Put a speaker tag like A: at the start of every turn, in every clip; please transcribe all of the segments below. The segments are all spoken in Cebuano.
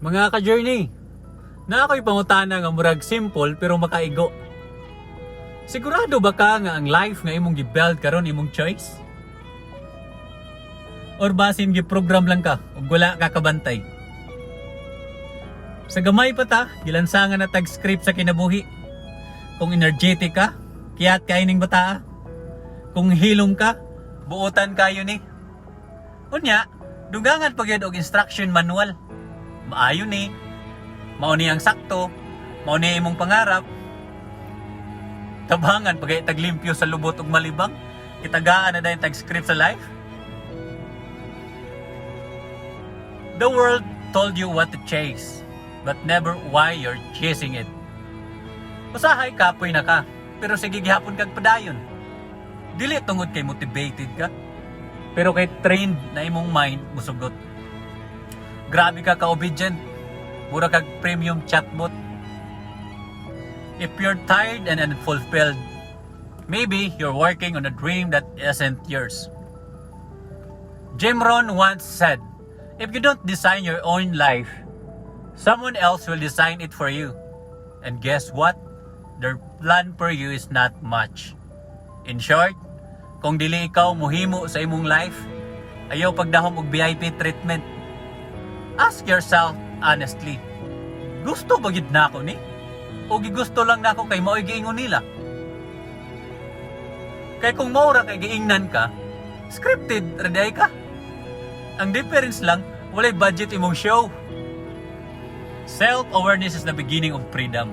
A: Mga ka-journey, naa ko'y pangutana nga murag simple pero makaigo. Sigurado ba ka nga ang life nga imong gi-build karon imong choice? Or basin gi-program lang ka ug wala ka kabantay? Sa gamay pa ta, gilansangan na tag script sa kinabuhi. Kung energetic ka, kiyat kaayo ning bataa. Kung hilom ka, buotan kaayo ni. Unya, dugangan pa gyud og instruction manual. Maayo ni, mao ni ang sakto, mao ni imong pangarap. Tabangan pag taglimpyo sa lubot ug malibang, kitagaan na dayon tag script sa life. The world told you what to chase, but never why you're chasing it. Usahay kapoy na ka, pero sige gihapon kag padayon. Dili tungod kay motivated ka, pero kay trained na imong mind musugot. Grabe ka ka-obedient, mura kag premium chatbot. If you're tired and unfulfilled, maybe you're working on a dream that isn't yours. Jim Rohn once said, "If you don't design your own life, someone else will design it for you. And guess what? Their plan for you is not much." In short, kung dili ikaw muhimo sa imong life, ayaw pagdahom og VIP treatment. Ask yourself honestly, gusto ba gyud nako ni? O gigusto lang nako kay mao'y giingon nila? Kay kung mao ra kay giingnan ka, scripted ra diay ka. Ang difference lang, walay budget imong show. Self-awareness is the beginning of freedom.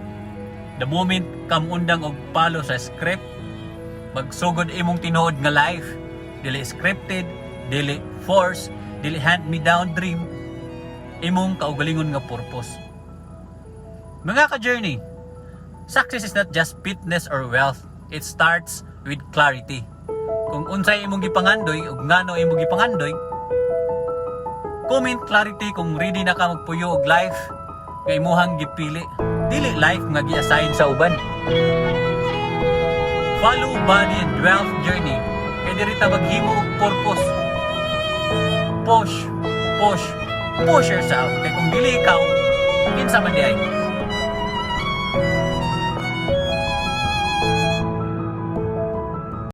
A: The moment ka muundang og follow sa script, magsugod imong tinuod nga life. Dili scripted, dili force, dili hand-me-down dream, imong kaugalingon nga purpose. Mga ka-journey, success is not just fitness or wealth. It starts with clarity. Kung unsay imong gipangandoy ug ngano imong gipangandoy, comment "clarity" kung ready na ka magpuyo og life nga imuhang gipili. Dili life nga gi-assign sa uban. Follow Body and Wealth Journey kay diri ta maghimo og purpose. Push, push, push yourself kay kung dili ikaw, kinsa man diay?